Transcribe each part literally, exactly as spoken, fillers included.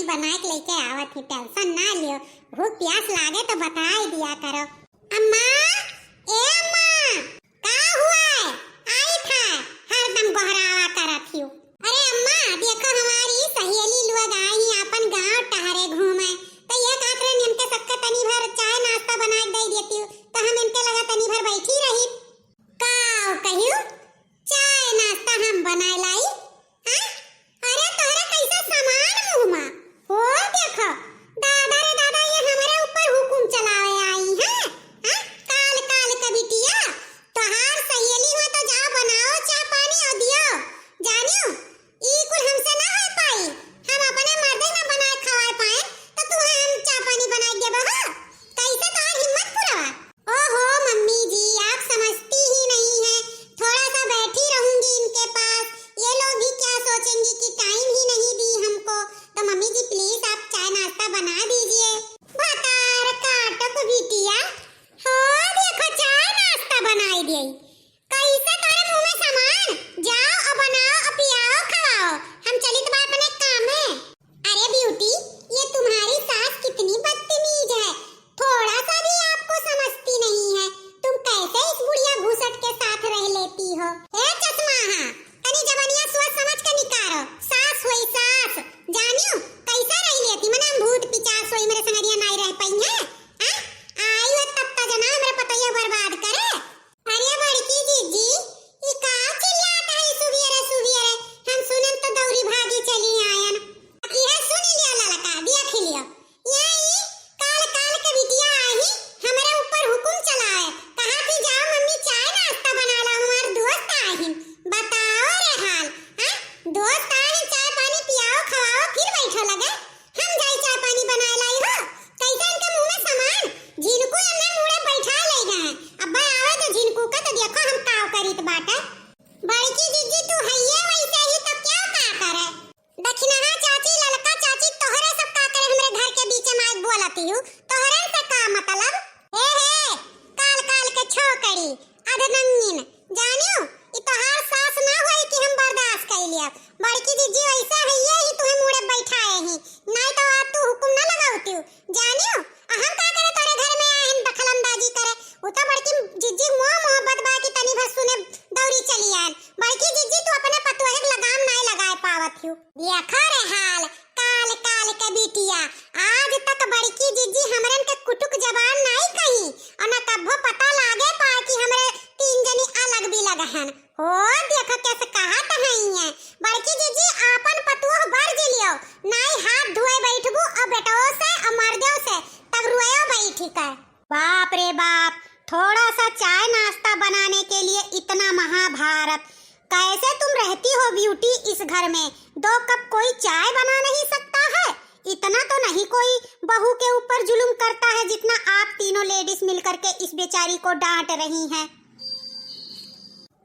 बनाए के लेके आवत ही, tension ना लियो। भूख प्यास लागे तो बताए दिया करो। अम्मा, ए अम्मा, का हुआ है? आई था, हरदम गोहरावा करत हियो। अरे अम्मा, देखो हमारी सहेली लोग आई हैं अपन गांव टहरे घूमे, तो ये कहत रहे इनके सबके तनी भर चाय नाश्ता बना के दे देती हूँ, तो हम इनके लगा तनी भर बैठी रही। का कहियो, चाय नाश्ता हम बनाए लाई? हाँ? अरे तोहरे कैसा सामान मुँह मा? हो देखो, दादा रे दादा, ये हमरे ऊपर हुकुम चलावे आई हैं। हाँ? काल काल के बिटिया, तोहार सहेली हो तो जाओ बनाओ चाय पानी और दियो। जानियो, ई कुल हमसे ना हो पाई। हम अपने मर्दे ना बनाए खवाए पाए, तो तुम्हें हम चाय पानी बनाए देबो हो? कैसे तोहार हिम्मत पुरवा? ओहो मम्मी जी, आप समझती ही नहीं हैं। थोड़ा सा बैठी रहूंगी इनके पास, ये लोग भी क्या सोचेंगी कि time ही नहीं दी हमको। तो मम्मी जी please आप चाय नाश्ता बना दीजिए। भतार काटक बिटिया, हो देखो चाय नाश्ता बनाई दिए। कैसे तोरे मुंह में सामान? जाओ और बनाओ और पियाओ खवाओ, हम चलित बा अपने काम में। अरे ब्यूटी, ये तुम्हारी सास कितनी बदतमीज है, थोड़ा सा भी आपको समझती नहीं है। तुम कैसे इस बुढ़िया घूसट के साथ रह लेती हो? ए चश्मा, हाँ, तनी जबनिया सोच समझ के निकारो। सास हुई सास, जानियो कैसा रह लेती, मने हम भूत पिचास होई मेरे संगरिया नाई रह पाई है। हाँ? आई हो तब तो जना मेरे पतोहिया बर्बाद करे। अरे बड़की जीजी, ई का चिल्लात है सुबेरे सुबेरे? हम सुनन तो दौरी भागी चली आयन। इहे सुन लियो ललका, देख लियो। ये ई काल काल के बिटिया आही, हमरे ऊपर हुकुम चलाए। कहा थी जाओ मम्मी चाय नाश्ता बना ला, हमार दोस्त आहिन। बताओ रे हाल, हाँ? दोस्त आहिन, चाय पानी पियाओ, खवाओ, फिर बैठो लगे। हम जाई चाय पानी बनाए लाई हो। कैसे इनके मुंह में सामान? झिनकू इन्हें मुड़े बैठा ले गए हैं। अब्बा आवे तो झिनकू का तो देखो हम काव करीत बाटे। बड़की जीजी तू हइये वैसे ही तो क्या का करे? दखिनहा चाची, ललका चाची, तोहरे सब का करे हमरे घर के बीच में आके बोलती हूँ? तोहरे से का मतलब? ए हे, काल काल के छोकरी, अधनंगिन, जानियो, ई तोहार सास ना होई कि हम बर्दाश्त कइ लिया। बड़की जीजी ऐसा है, ये ही तुम्हें मुड़े बैठाए ही, नाई तो आज तू हुकुम ना लगावती हूँ, जानियो। आ हम का करे तोरे घर में आए हैं दखलंदाजी करे? वो तो बड़की जीजी मोह मोहब्बत बा कि तनी भर सुने दौरी चली आन। बड़की जीजी तू अपने पतोहे के लगाम नाई लगाए पावत हूँ। देखो रे हाल, काल काल के बिटिया, आज तक बड़की जीजी हमरन के कुटुक जबान नाई कही, और न कब्बो पता लागे पाए कि हमरे तीन जनी अलग बिलग हन। हो, देखो कैसे कहत हई हैं। बड़की जीजी आपन पतोह बरज लियो, नाई हाथ धोए बैठबू और बेटवो से और मर्दो से, तब रोयो बैठी कर। बाप रे बाप, थोड़ा सा चाय नाश्ता बनाने के लिए इतना महाभारत। कैसे तुम रहती हो ब्यूटी इस घर में? दो कप कोई चाय बना नहीं सकता है? इतना तो नहीं कोई बहू के ऊपर जुल्म करता है जितना आप तीनों लेडीज मिलकर के इस बेचारी को डांट रही हैं।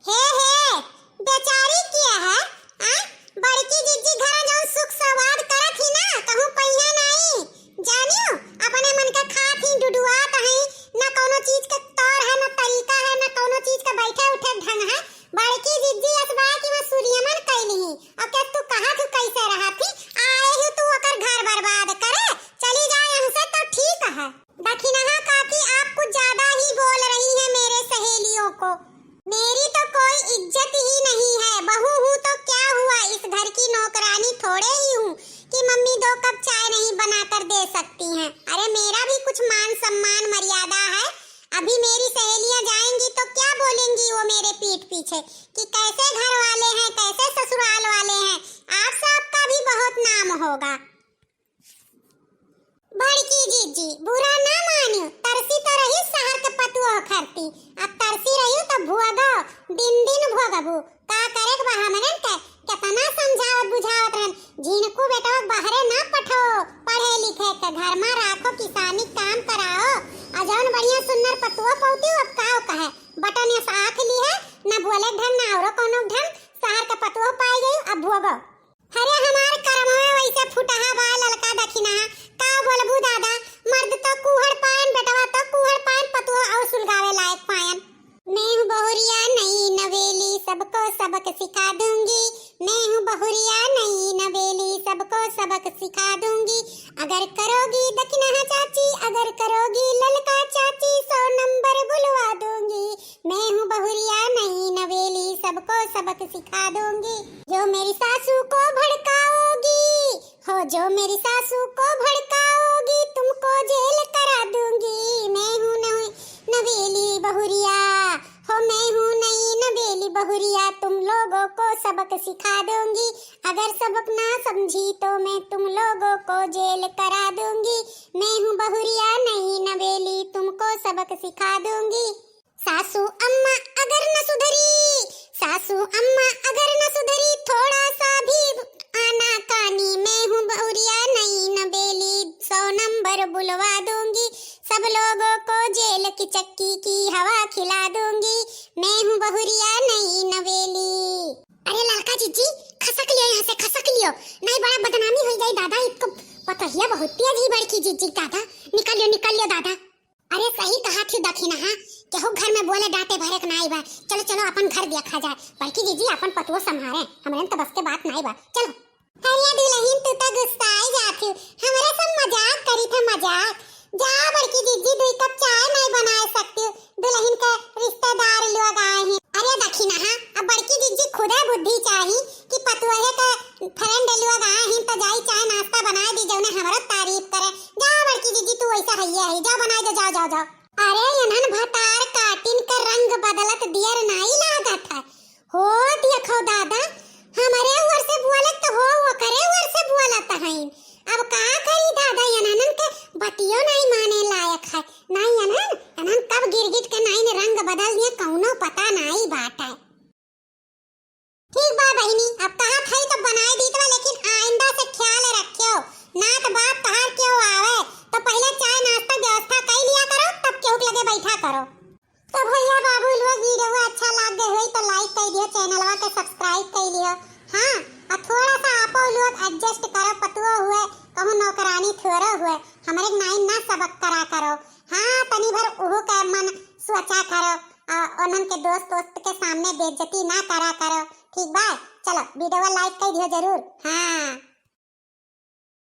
हे हे, बेचारी किया है? आ? बड़की जिज्जी घरा जौन सुख सवाद करत ही ना, कहूँ पइहा नाई। जानियो, अपने मन के खात ही डुडुआत हई, न कौनो चीज के तौर है, न तरीका है, न कौनो चीज के बैठे उठे ढंग है। बड़की जिज्जी अस बा कि वह सूर्यमन कैली ही। अब क्या तू कहा तू कैसे रहा थी? आए ही तू ओकर घर बर्बाद करे, चली जाए यहाँ से तो ठीक है। दखिनहा काकी, आप कुछ ज्यादा ही बोल रही हैं मेरे सहेलियों को। मेरी तो कोई इज्जत ही नहीं है, बहू हूँ तो क्या हुआ, इस घर की नौकरानी थोड़े ही हूँ कि मम्मी दो कप चाय नहीं बनाकर दे सकती हैं। अरे मेरा भी कुछ मान सम्मान मर्यादा है। अभी मेरी सहेलियाँ जाएंगी तो क्या बोलेंगी वो मेरे पीठ पीछे कि कैसे घर वाले हैं, कैसे ससुराल वाले हैं। आज से आपका भी बहुत नाम होगा। बड़की जीजी, बुरा ना मानियो, तरसी तो रही शहर के पतुआ खरती, अब तरसी रही तो भुअगो, दिन दिन भुअगबू। का करे के बा हमरन के, केतना समझावत बुझावत रहन, झिनकू बेटवा के बाहरे ना पठाओ, पढ़े लिखे के घर में राखो, किसानी काम कराओ, आ जौन बढ़िया सुन्नर पतुआ पौती अब का कहे, बटन यस आँख ली है, ना बोले ढंग, ना औरो कौनो ढंग, शहर के पतुआ पाई गई, अब भुअगो। अरे हमार करमवे वैसे फुटहा बा ललका दखिनहा, का बोलबू दादा, मर्द तो कुहड़ पायन, बेटवा तो कुहड़ पायन, पतुआ और सुलगावे लायक पायन। मैं हूँ बहुरिया नई नवेली, सबको सबक सिखा दूंगी। मैं हूँ बहुरिया नई नवेली, सबको सबक सिखा दूंगी। अगर करोगी दखिनहा चाची, अगर करोगी ललका चाची, सौ नंबर बुलवा दूंगी। मैं हूँ बहुरिया नई नवेली, सबको सबक सिखा दूंगी। जो मेरी सासू को भड़काओगी, हो जो मेरी सासू को भड़काओगी, तुमको जेल करा दूंगी। मैं हूँ नई नवेली बहुरिया, हो मैं हूँ नई नवेली बहुरिया, तुम लोगों को सबक सिखा दूंगी। अगर सबक ना समझी तो मैं तुम लोगों को जेल करा दूंगी। मैं हूँ बहुरिया नई नवेली, तुमको सबक सिखा दूंगी। सासू अम्मा अगर न सुधरी, सासू अम्मा अगर न सुधरी, थोड़ा सा भी आनाकानी, मैं हूँ बहुरिया नई नवेली, सौ नंबर बुलवा दूंगी। सब लोगों को जेल की चक्की की हवा खिला दूंगी। मैं हूँ बहुरिया नई नवेली। अरे ललका जिज्जी, खसक लियो यहाँ से, खसक लियो, नहीं बड़ा बदनामी हो जाई दादा। इतको पतोहिया बहुत तेज ही बड़की जिज्जी दादा, निकल लियो, निकल लियो दादा। अरे सही कहा थी दखिनहा, केहू घर में बोले डांटे भरे के नाई बा। चलो चलो अपन घर देखा जाए, बड़की जिज्जी अपन पतुओ संभारे, हमरे तो बस के बात नाई बा। चलो। अरे दुल्हन तू तो गुस्साए जात हूँ, हमरे सब मजाक करी था मजाक। जा बड़की जिज्जी दुई कप चाय नाई बनाए सकती हूँ, दुल्हन के रिश्तेदार लोग आए हैं। अरे दखिनहा, अब बड़की जिज्जी खुदे बुद्धि चाही कि पतुआ के friend लोग आए हैं तो जाई चाय नाश्ता बनाए दी जौने हमरो तारीफ करे। जा बड़की जिज्जी तू वैसा हइये है, जा बनाए दो, जाओ जाओ जाओ। अरे इन्हन भतार काटिन के रंग बदलत दियर नाई लागत है। हो देखो दादा, हमरे ओर से बोलत तो हो, ओकरे ओर से बोलत हईन। अब का करी दादा, इन्हन के बतियो नाई माने लायक है। नाई इन्हन, इन्हन कब गिरगिट के नाई ने रंग बदल दिए, कौनो पता नाई बाटे। ठीक बा बहिनी, अब कहत हई तो बनाए दीत बा, लेकिन आइंदा से ख्याल रखियो, ना तो बाप तहार केहू आवे तो पहले चाय नाश्ता व्यवस्था कई लिया करो, तब केहू के लगे बैठा करो। तो भैया बाबू लोग, video अच्छा लाग गए होई तो like कर दियो, चैनलवा के subscribe कर लियो। हाँ, और थोड़ा सा आपो लोग adjust करो, पतुओ हुए, कहूँ नौकरानी थोड़ो हुए, हमरे नाई ना सबक करा करो। हाँ, तनी भर उहू के मन सोचा करो, आ, उन्हन के दोस्त दोस्त के सामने बेइज्जती ना करा करो, ठीक बा? चलो, video like कर दियो जरूर। हाँ।